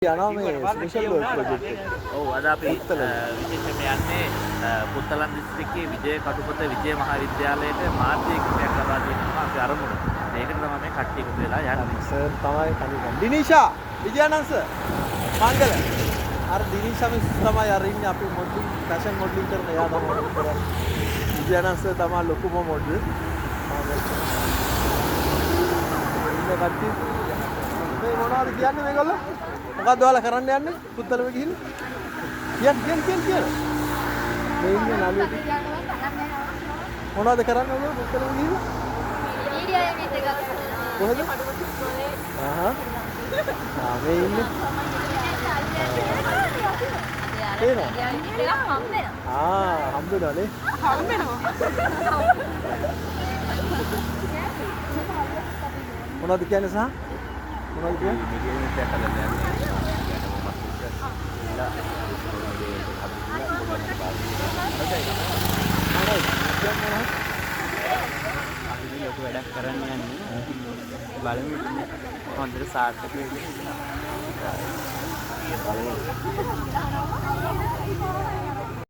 යනවා මේ social work project එක. ඔව්, අද අපි විශේෂයෙන්ම යන්නේ පුත්තලම් දිස්ත්‍රික්කයේ විජය කටුපොත විජය මහා විද්‍යාලයට මාධ්‍ය ඒකකයක් ලබා දෙනවා අපේ අරමුණ. ඒකට තමයි මේ කට්ටිය එකතු වෙලා යන්නේ. සර් තමයි තනිකම. ඩිනිෂා විජයානන්ද සර් මංගල. අර ඩිනිෂා මිස් තමයි අර ඉන්නේ අපි මොඩලින් ෆැෂන් මොඩලින් කරන එයා තමයි කරන්නේ. විජයානන්ද සර් තමයි ලොකුම මොඩල්. ඉන්න කට්ටිය මේ මොනවද කියන්නේ මේගොල්ලෝ? මොකද්ද ඔයාලා කරන්න යන්නේ? පුත්තලම ගිහිල්ලා? කියන්න කියන්න කියන්න කියන්න. මේ ඉන්නේ නළුවෝ. මොනවද කරන්න ඔයගොල්ලෝ පුත්තලම ගිහිල්ලා? මීඩියා යුනිට් එකක්. කොහෙද? ආහා. ආ මේ ඉන්නේ. පේනවා? මීඩියා යුනිට් එකක් හම්බ වෙනවා. ආ හම්බ වෙනවා නේ. හම්බ වෙනවා. මොනවද කියන්නේ සහ? මොනවද කියන්නේ? මීඩියා යුනිට් එකක් හදන්න යන්නේ. කියන්නේ මොකක්ද කියලා මීඩියා යුනිට් එකක් හදලා පොඩ්ඩක් බලන්න. අපි මේ ලොකු වැඩක් කරන්න යන්නේ. බලමු ඉතින් හොඳට සාර්ථක වෙයි කියලා. බලමු.